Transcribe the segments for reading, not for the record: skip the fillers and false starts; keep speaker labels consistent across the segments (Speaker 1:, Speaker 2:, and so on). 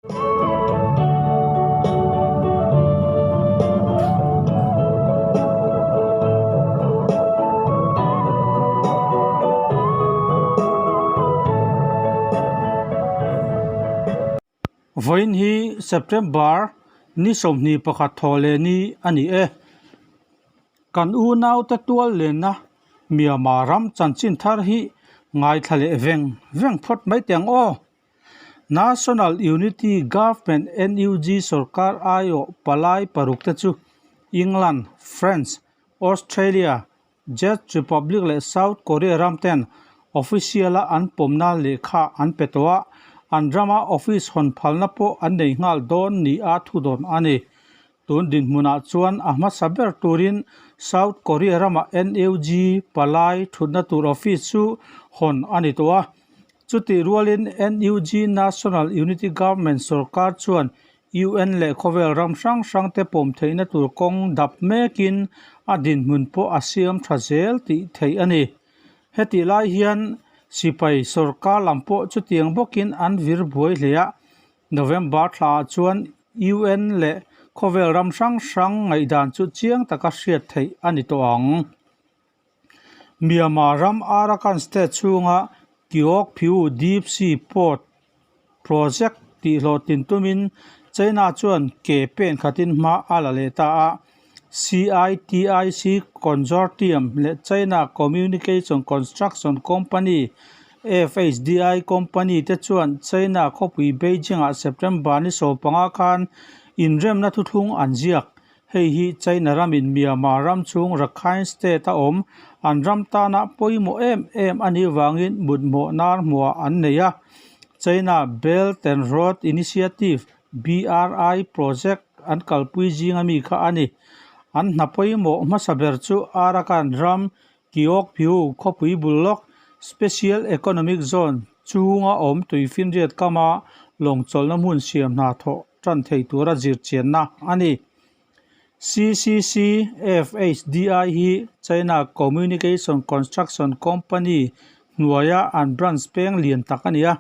Speaker 1: Vawiin hi September ni 21 thaw leh ni a ni e. Kan unaute tual lenna Myanmar ram chanchin thar hi ngaithla leh veng veng phawt mai teh ang aw. National Unity Government, NUG, sorkar aiawh palai paruk te chu England, France, Australia, Czech Republic leh South Korea ram ten official a an pawmna lehkha an pe tawh a, an rama office hawn phalna pawh an nei nghal dawn ni a thudawn a ni. Tun dinhmunah chuan a hmasa ber turin South Korea rama NUG palai thutna tur office chu hawn a ni tawh a. Chutih rualin NUG National Unity Government sorkar chuan UN leh khawvel ram hrang hrangte pawm theihna tur kawng dap mekin a dinhmun pawh a siam tha zel tih theih a ni. Hetih lai hian sipai sorkar lam pawh chutiang bawkin an vir buai hle a, November thlaah chuan UN leh khawvel ram hrang hrang ngaihdan chu chiang taka hriat theih a ni tawh ang. Myanmar ram Arakan State chhunga Kyaukphyu Deep Sea Port Project tihhlawhtlin tumin China chuan ke pen khatin hma a la leh ta a. CITIC Consortium leh China Communication Construction Company, FHDI Company te chuan China khawpui Beijing-ah September ni 15 khan inremna thuthlung an ziak. Hei hi China ramin Myanmar ram chhung Rakhine State a awm an ram tana pawimawh em em a nih vangin mutmawh nar hmuah an nei a. China Belt and Road Initiative, BRI, project an kalpui zinga mi kha a ni. An hna pawimawh hmasa ber chu Arakan ram Kyaukphyu khawpui bul lawk Special Economic Zone chhunga awm tuifinriat kama lawng chawlhna hmun siam hna thawh tan thei tura zirchianna a ni. CCCFHDI hi China Communication Construction Company hnuaia an branch peng lian tak a ni a.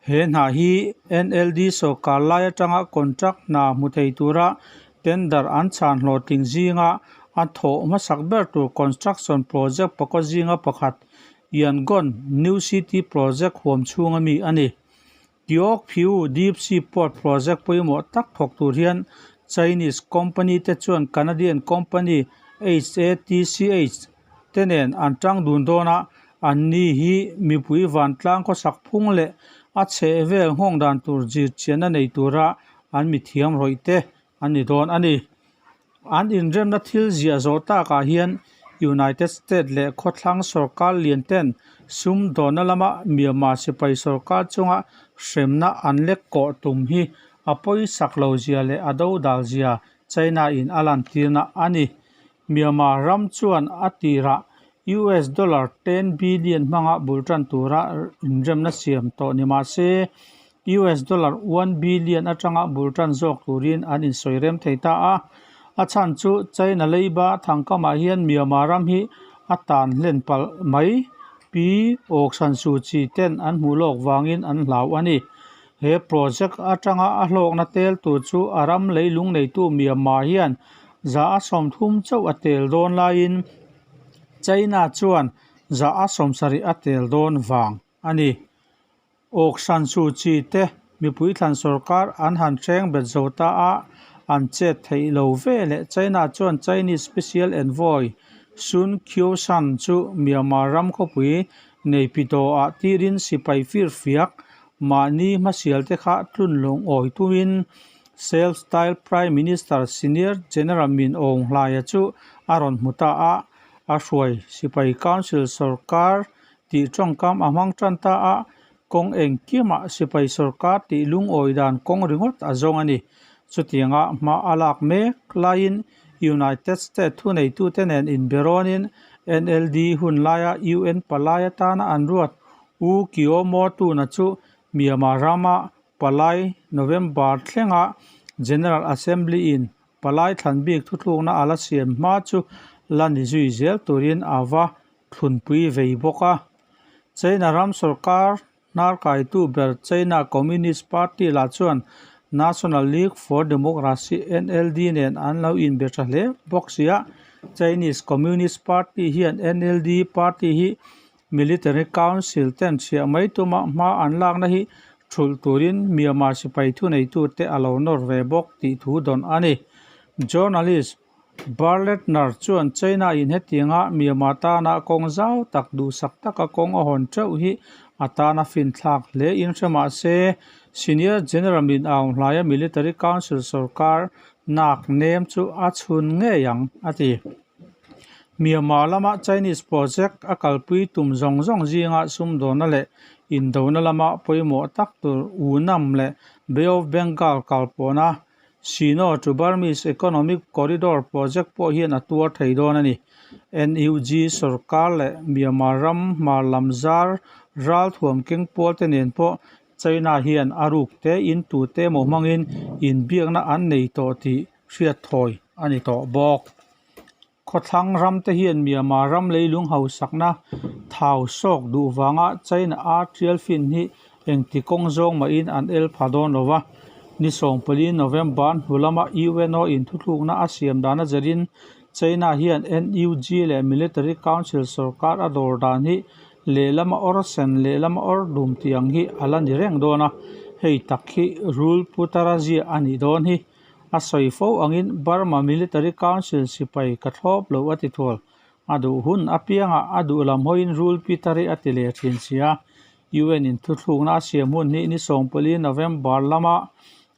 Speaker 1: He hna hi NLD sawrkar lai atanga contract hna hmu thei tura tender an chhan hlawhtling zinga a thawh hmasak ber tur construction project pakua zinga pakhat Yangon New City Project huam chhunga mi a ni. Kyaukphyu Deep Sea Port Project pawimawh tak thawk tur hian Chinese company te chuan Canadian company HATCH te nen an tang dun dawn a, an ni hi mipui vantlang khawsak phung leh a chhehvel nghawng dan tur zirchianna nei tura an mithiam rawih te an ni dawn a ni. An inremna thil ziah zawh takah hian United States leh khawthlang sorkar lian ten sum dawhna lama Myanmar sipai sorkar chunga hremna an lek kawh tum hi a pawisak lo zia leh a dodal zia China in a lantirna a ni. Myanmar ram chuan a tirah US dollar 10 billion hmanga bul tan tura inremna siam tawh ni mah se US dollar 1 billion atanga bul tan zawk turin an insawi rem thei ta a. A chhan chu China leiba thangkamah hian Myanmar ram hi a tan hlen palh mai Pi Aung San Suu Kyi ten an hmuh lawk vangin an hlau a ni. He project atanga a hlawkna tel tur chu a ram leilung neitu Myanmar hian 30% chauh a tel dawn laiin China chuan 70% a tel dawn vang a ni. Aung San Suu Kyi te mipui thlan sorkar an han hreng bet zo ta a, an chet theih lo ve leh China chuan Chinese Special Envoy Sun Qiushan chu Myanmar ram khawpui Naypyidaw ah tirin sipai firfiak mahni hmasial te kha tlunlung awi tumin Self-styled Prime Minister Senior General Min Aung Hlaia chu a rawn hmu ta a, a hruai sipai council sorkar tih tawngkam a hmang tan ta a, kawng engkimah sipai sorkar tih lungawi dan kawng ringawt a zawng a ni. Chutianga hma a lak mek laiin United States thuneitute nen inberawnin NLD hun laia UN palai atana an ruat U Kyaw Moe Tun-a chu Myanmar rama palai November thlenga General Assembly-in palai thlan bik thuthlukna a la siam hma chu la ni zui zel turin a va thlunpui vei bawk a. China ram sorkar hnarkaitu ber China Communist Party lah chuan National League for Democracy, NLD, nen an lo inbe tha hle bawk si a. Chinese Communist Party hian NLD party hi Military Council ten chhiah mai tuma hma an lakna hi thulh turin Myanmar sipai thuneitute a lo nawr ve bawk tih thu dawn a ni. Journalist Barletner chuan China in hetianga Myanmar tana kawng zau tak duhsak taka kawng a hawn teuh hi a tana finthlak hle in hre mah se, Senior General Min Aung Hlaia Military Council sorkar nak nem chu a chhun ngei ang, a ti. Myanmar lama Chinese project a kalpui tum zawng zawng zinga sumdawnna leh indona lama pawimawh tak tur Unam leh Bay of Bengal kalpawhna Sino to Burmese Economic Corridor project pawh hian a tuar thei dawn a ni. NUG sorkar leh Myanmar ram hmar lam zar ralthuam keng pawl te nen pawh China hian a ruk te in tute emaw hmangin inbiakna an nei tawh tih hriat thawi a ni tawh bawk. Khawthlang ram te hian Myanmar ram leilung hausakna thau sawk duh vanga China a tial fin hi engti kawng zawng mahin an el pha dawn lo va. Ni 14 November hnu lama UNO in thuthlukna a siam dan a zerin China hian NUG leh Military Council sorkar a dawr dan hi lehlama awr sen lehlama awr dum tih ang hi a la ni reng dawn a, hei tak hi rul putara ziah a nih dawn hi. A sawi fo angin Burma Military Council sipai ka thlawp lo a ti thual. A duh hun apiangah a duh lam hawiin rul pitari a ti leh thin si a. UN in thuthlukna a siam hun hi ni 14 November lama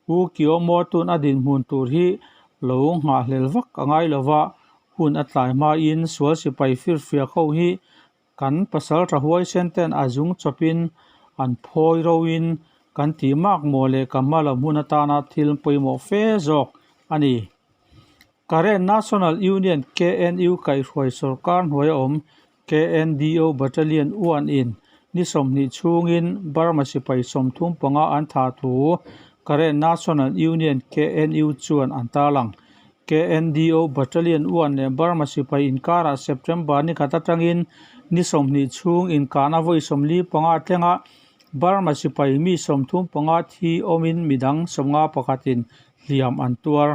Speaker 1: U Kyaw Moe Tun a dinhmun tur hi lo nghahhlel vak a ngai lova, hun a tlai hmain sual sipai firfiak ho hi Kan pasal tha huaisen ten a zung chawpin an phawi roin kan tih mak maw leh ka hma lam hun atana thil pawimawh fe zawk a ni. Karen National Union, KNU, kaihhruai sorkar hnuaia awm KNDO Battalion 1 in ni 20 chhungin Burma sipai 35 an thah thu Karen National Union, KNU, chuan an tarlang. KNDO Battalion 1 leh Burma sipai inkarah September ni khat atangin ni 20 chhung inkahna vawi 45 thlengah Burma sipai mi 35 thi awmin midang 51 in hliam an tuar.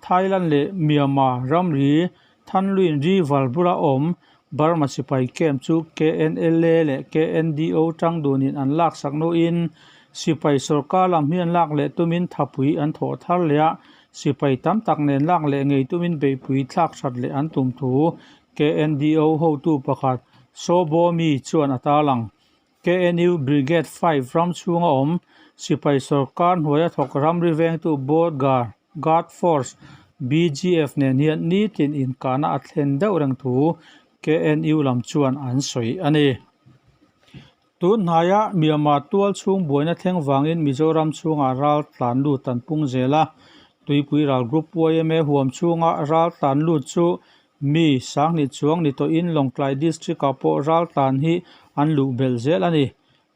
Speaker 1: Thailand leh Myanmar ramri Thanluin River bula awm Burma sipai camp chu KNLA leh KNDO tang dunin an laksak hnuin sipai sorkar lam hi an lak leh tumin thapui an thawh thar leh a, sipai tam tak nen lak leh ngei tumin beihpui thlak that leh an tum thu KNDO hotu pakhat Saw Bo Mi chuan a tarlang. KNU Brigade 5 ram chhunga awm sipai sorkar hnuaia thawk ramri vengtu Border Guard Force, BGF, nen hian nitin inkahna a thlen deuh reng thu KNU lam chuan an sawi a ni. Tun hnaia Myanmar tual chhung buaina thleng vangin Mizoram chhungah ral tlan lut an pung zel a, Tuipui ral Group yma huam chhunga ral tlan lut chu mi 2000 chuang ni tawhin Lawngtlai District-ah pawh ral tlan hi an luh belh zel a ni.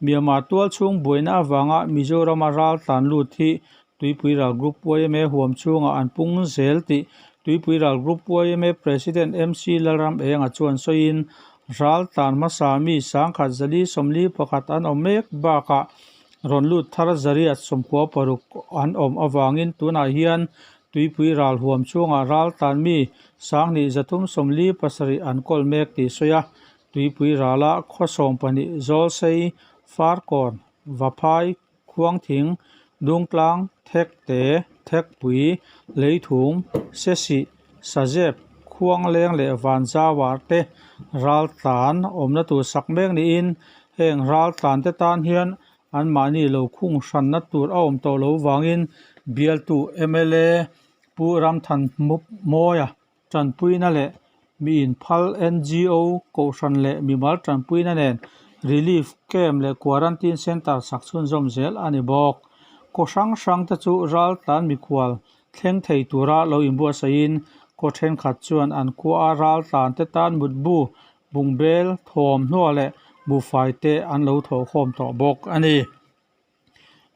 Speaker 1: Myanmar tual chhung buaina avanga Mizorama ral tlan lut hi Tuipui ral Group yma huam chhungah an pung zel tih Tuipui ral Group yma President MC Lalramenga chuan sawiin ral tlan hmasa mi 1141 an awm mek bakah rawn lut thar zariat 96 an awm avangin tunah hian Tuipui ral huam chhungah ral tlan mi 2337 an kawl mek tih sawi a. Tuipui rala khaw 12 Zawlsei, Farkawn, Vaphai, Khuangthing, Dungtlang, Thekte, Thekpui, Leithum, Sesih, Sazep, Khuangleng leh Vanzauah te ral tlan awmna tur sak mek niin heng ral tlan te tan hian anmahni lo khung hranna tur a awm tawh lo vangin bialtu mla Pu Ramthan Mawia tanpuina leh mi inphal NGO kohhran leh mimal tanpuina nen relief camp leh quarantine centre sak chhunzawm zel a ni bawk. Khaw hrang hrang te chu ral tlan mikhual thleng thei tura lo inbuatsaihin khaw thenkhat chuan an khua ral tlan te tan mutbu, bungbel, thawmhnaw leh buhfai te an lo thawhkhawm tawh bawk a ni.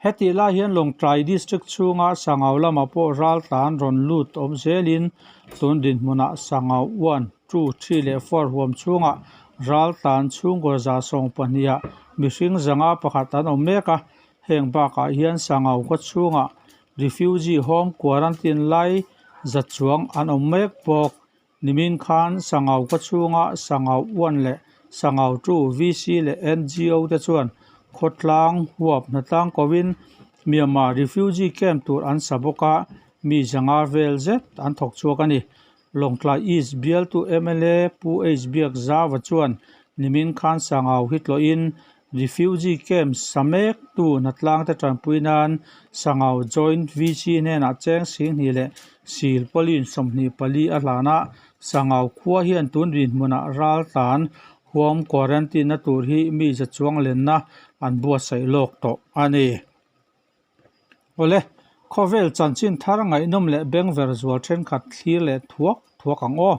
Speaker 1: Hetih lai hian Lawngtlai District chhunga Sangau lamah pawh ral tlan rawn lut awm zelin tun dinhmunah Sangau 1, 2, 3 leh 4 huam chhungah ral tlan chhungkaw 120 ah mihring 501 an awm mek a. Heng bakah hian Sangau khaw chhungah. Refugee home quarantine lai za chuang an awm mek bawk. Nimin khan Sangau khaw chhunga Sangau 1 leh Sangau 2 VC leh NGO te chuan khawtlang huap hnatlang kovin Myanmar refugee camp tur an sa bawk a, mi zanga vel zet an thawk chhuak a ni. Lawngtlai East bialtu mla Pu H Biakzava chuan nimin khan Sangau hi tlawhin Refugee camp sa mektu hnatlangte tanpui nan Sangau Joint VC hnenah cheng 20 leh silpauline 24 a hlan a, Sangau khua hian tun dinhmunah raltlan huam quarantine na tur hi mi za chuang lenna an buatsaih lawk tawh a ni. Awle, khawvel chanchin thar ngaihnawm leh bengver zual thenkhat thlir leh thuak thuak ang aw.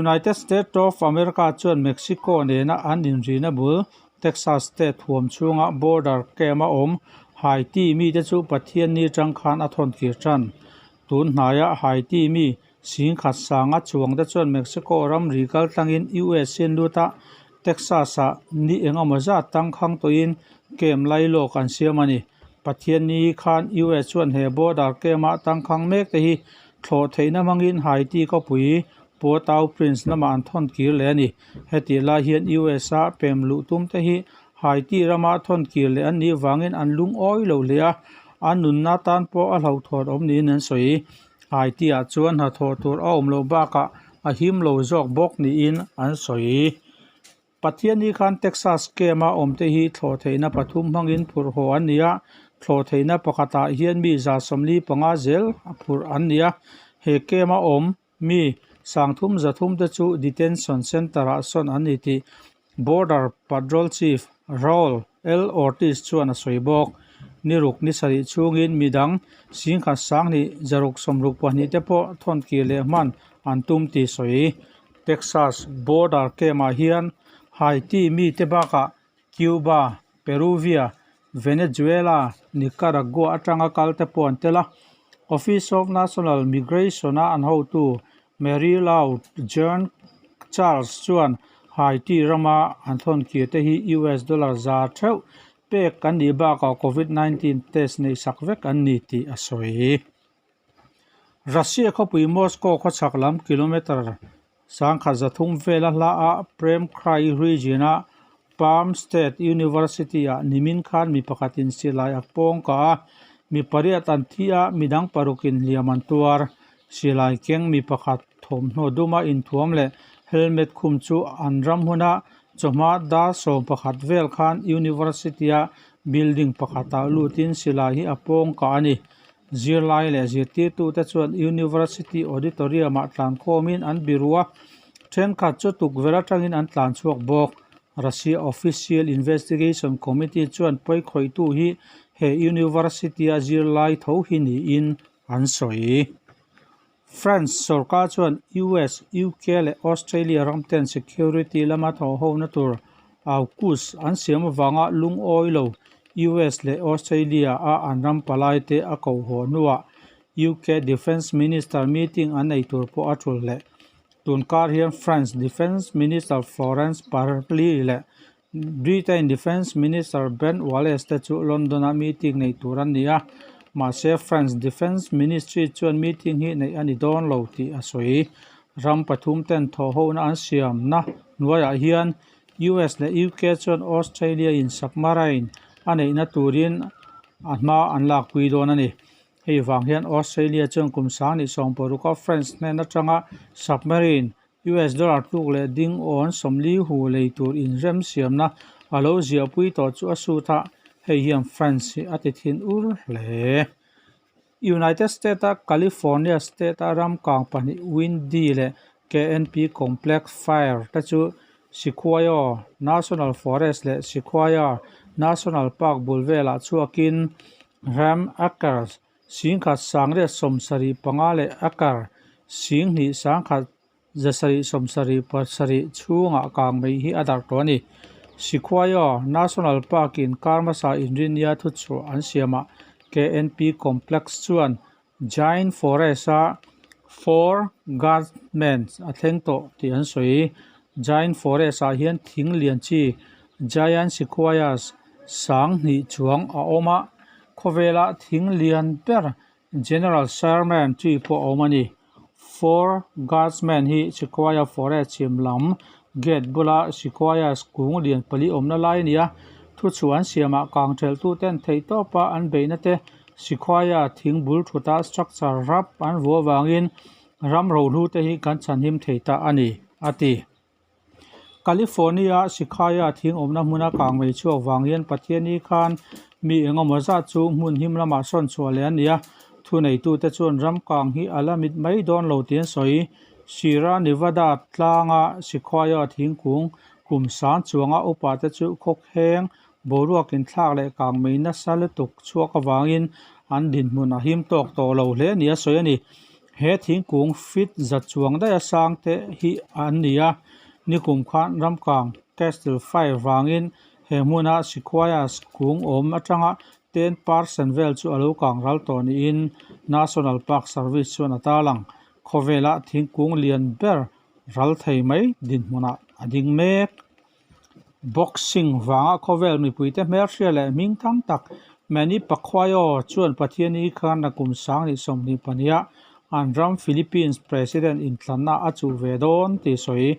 Speaker 1: United States of America chuan Mexico nena an inrina bul Texas state huam chhunga border camp a awm Haiti mite chu Pathianni tang khan a thawn kir tan. Tun hnaia Haiti mi 10,000 sanga chuangte chuan Mexico ramri kaltlangin US in lut a, Texas-ah ni engemaw zat tangkhang tawhin camp lailawk an siam a ni. Pathianni khan US chuan he border camp-a tangkhang mek te hi thlawh theihna hmangin Haiti khawpui Port-au-Prince lamah an thawn kir leh a ni. Hetih lai hian US-a pem luh tum te hi Haiti rama thawn kir leh an nih vangin an lungawi lo hle a, an nunna tan pawh a hlauhthawn awm niin an sawi. Haiti-ah chuan hnathawh tur a awm loh bakah a him lo zawk bawk niin an sawi. Pathianni khan Texas camp-a awmte hi thlawh theihna pathum hmangin phurh haw an ni a, thlawh theihna pakhatah hian mi 145 zel a phurh an ni a. He camp-a awm mi 3,300 te chu detention centre-ah sawn an ni tih Border Patrol Chief Raul L. Ortiz chuan a sawi bawk. Ni ruk ni sarih chhungin mi dang 1,262 te pawh thawn kir leh hman an tum tih sawi. Texas border camp-ah hian Haiti mite bakah Cuba, Peruvia, Venezuela, Nicaragua atanga kal te pawh an tel a. Office of National Migration-a an hotu Mary Lou Jean Charles chuan Haiti rama an thawn kir te hi US dollar za theuh pek kan nih bakah Covid 19 test neih sak vek an ni tih a sawi. Russia khawpui Moscow khawchhak lam kilometre 1300 vela hla a Perm Krai region a Perm State University ah nimin khan mi pakhatin silai a pawng kah a, mi pariat an thi a, midang parukin hliam an tuar. Silai keng mi pakhat thawmhnaw duma inthuam leh helmet khum chu an ram huna chawhma dar 11 vel khan University a building pakhatah lutin silai hi a pawng kah a ni. Zirlai leh zirtirtute chuan University Auditorium-ah tlankhawmin an biru a, thenkhat chu tukverh atangin an tlan chhuak bawk. Russia Official Investigation Committee chuan pawikhawihtu hi he University-a zirlai tho hi niin an sawi. France sorkar chuan US, UK leh Australia ramten security lama thawhhona tur AUKUS an siam avanga lungawi lo US leh Australia a an ram palaite a koh haw hnuah UK Defence Minister meeting an nei tur pawh a tul leh. Tunkar hian France Defence Minister Florence Parly leh Britain Defence Minister Ben Wallace te chu London-a meeting nei tur an ni a, mahse France Defence Ministry chuan meeting hi neih a ni dawn lo tih a sawi. Ram pathum ten thawhhona an siamna hnuaiah hian US leh UK chuan Australia-in submarine a neihna turin a hma an lakpui dawn a ni. Hei vang hian Australia chuan kum 2016 a France hnen atanga submarine US dollar tluk leh ding awn 40 hu lei tur inrem siamna a lo ziahpui tawh chu a sut a, hei hian France hi a ti thin ur hle. United States-a California state-a ram kang pahnih Windy leh KNP Complex Fire te chu Sequoia National Forest leh Sequoia National Park bul velah chhuakin ram acres 1,175 leh acre 2,177 chhungah kang mai hi a darh tawh a ni. Sequoia National Park-in kar hmasa inrinnia thuchhuah an siamah KNP Complex chuan Giant Forest-a Four Guardsmen a thleng tawh tih an sawi. Giant Forest-ah hian thing lian chi Giant Sequoias 2,000 chuang a awm a. Khawvela thing lian ber General Sherman tree pawh a awm a ni. Four Guardsmen hi Sequoia Forest chhim lam gate bula Sequoias kung lian pali awmna lai a ni a. Thuchhuah an siamah kang thelhtuten theihtawpa an beihna te Sequoia thing bul thuta structure rap an vuah avangin ram rohlu te hi kan chhanhim thei ta a ni, a ti. California Sequoia thing awmna hmuna kang mei chhuak vang hian Pathiani khan mi engemaw zat chu hmun him lamah sawn chhuah leh a ni a, thuneitute chuan ram kang hi a la mit mai dawn lo tih an sawi. Sierra Nevada tlanga Sequoia thingkung kum sang chuanga upa te chu khawkheng boruak inthlak leh kang mei nasa lutuk chhuak avangin an dinhmun a him tawk tawh lo hle nia sawi a ni. He thingkung feet za chuang daih a sang te hi an ni a, nikum khan ramkang Castle Fire vangin he hmuna Sequoias kung awm atanga 10% vel chu a lo kang ral tawh niin National Park Service chuan a tarlang. Khawvela thingkung lian ber ral thei mai dinhmunah a ding mek. Boxing vanga khawvel mipuite hmelhria leh hming thang tak Manny Pacquiao chuan Pathiani khan a kum 2022 ah an ram Philippines President inthlanna a chuh ve dawn tih sawi.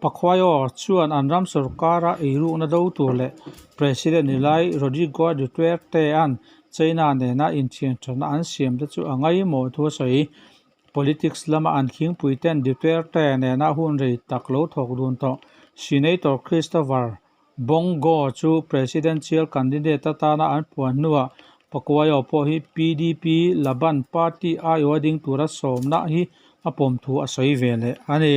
Speaker 1: Pacquiao chuan an ram sorkara eirukna do tur leh President ni lai Rodrigo Duterte-a'n China nena inthianthatna an siamte chu a ngaimawh thu a sawi. Politics lama an khingpui ten Duterte nena hun rei tak lo thawk dun tawh Senator Christopher Bong Go chu Presidential candidate atana an puan hnuah Pacquiao pawh hi PDP Laban Party aiawha ding tura sawmna hi a pawm thu a sawi ve leh a ni.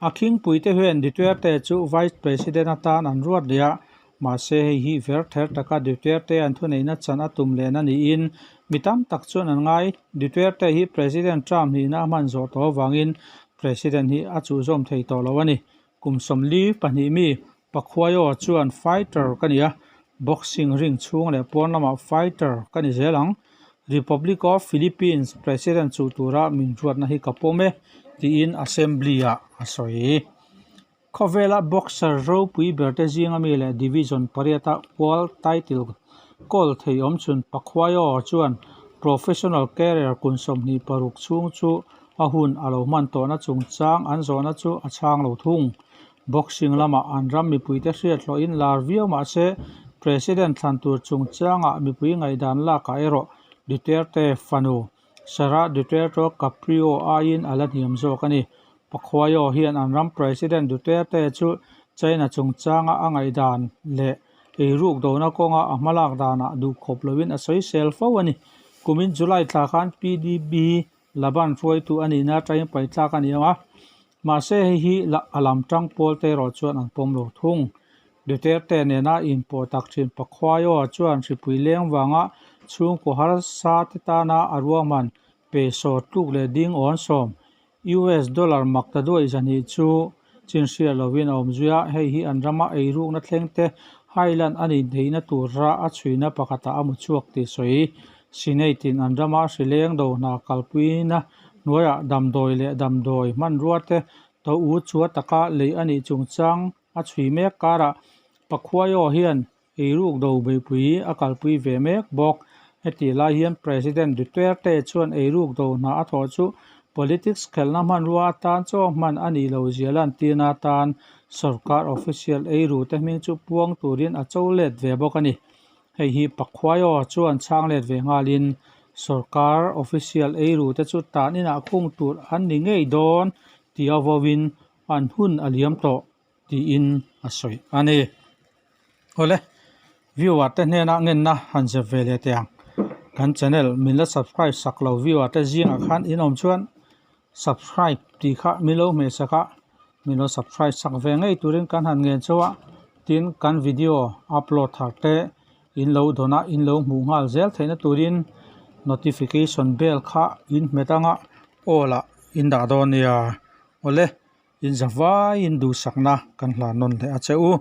Speaker 1: A khingpuite hian Duterte chu Vice President atan an ruat leh a, mahse hei hi ver ther taka Duterte an thuneihna chan a tum lehna niin mi tam tak chuan an ngai. Duterte hi President term hnihna a hman zawh tawh avangin President hi a chuhzawm thei tawh lo a ni. Kum 42 mi Pacquiao chuan fighter ka ni a, boxing ring chhung leh pawn lamah fighter ka ni zel ang. Republic of Philippines President chuh tura min ruatna hi ka pawm e, tiin Assembly-ah a sawi. Khawvela boxer ropui berte zinga mi leh Division pariata World title kawl thei awmchhun Pacquiao chuan professional career kum 26 chhung chu a hun a lo hman tawhna chungchang an zawhna chu a chhang lo thung. Boxing lamah an ram mipuite hriat hlawhin lar viau mah se, President thlan tur chungchangah mipui ngaihdan lakah erawh Duterte fanu Sara Duterte Caprio aiin a la hniam zawk a ni. Pacquiao hian an ram President Duterte chu China chungchanga a ngaihdan leh eiruk dona kawnga a hmalak danah duhkhawp loin a sawisel fo a ni. Kumin July thla khan PDB Laban hruaitu a nihna atangin paihtlak a ni ang a, mahse hei hi a lam tang pawl te erawh chuan an pawm lo thung. Duterte nena inpawh tak thin Pacquiao chuan hripui leng vanga chhungkaw harsa te tana a ruahman peso tluk leh ding awn sawm US dollar mak ta duai zahnih chu chinhriat lovin a awm zui a, hei hi an rama eirukna thleng te Highland a nih theihna tura a chhuina pakhatah a mu chhuak tih sawi. Senate in an rama hrileng do hna kalpuina hnuaiah damdawi leh damdawi hmanrua te to u chua taka lei a nih chungchang a chhui mek karah Pacquiao hian eiruk do beihpui a kalpui ve mek bawk. Hetih lai hian President Duterte chuan eiruk do hna a thawh chu politics khelhna hmanrua atan chaw hman a nih loh zia lantirna atan sorkar official eiru te hming chu puang turin a cho let ve bawk a ni. Hei hi Pacquiao chuan chhang let ve nghalin sorkar official eiru te chu tan inah khung tur an ni ngei dawn tih a vawin an hun a liam tawh tiin a sawi a ni. Awle viewer te hnena ngenna han zep ve leh teh ang. Kan channel min la subscribe sak lo viewer te zingah khan in awm chuan subscribe tih kha min lo hmeh sak a, min lo subscribe sak ve ngei turin kan han ngen chauh a, tin kan video upload thar te in lo dawn a, in lo hmuh nghal zel theihna turin notification bell kha in hmet anga all ah in dah dawn nia. Awle in zavaiin duhsakna kan hlan nawn leh a che u.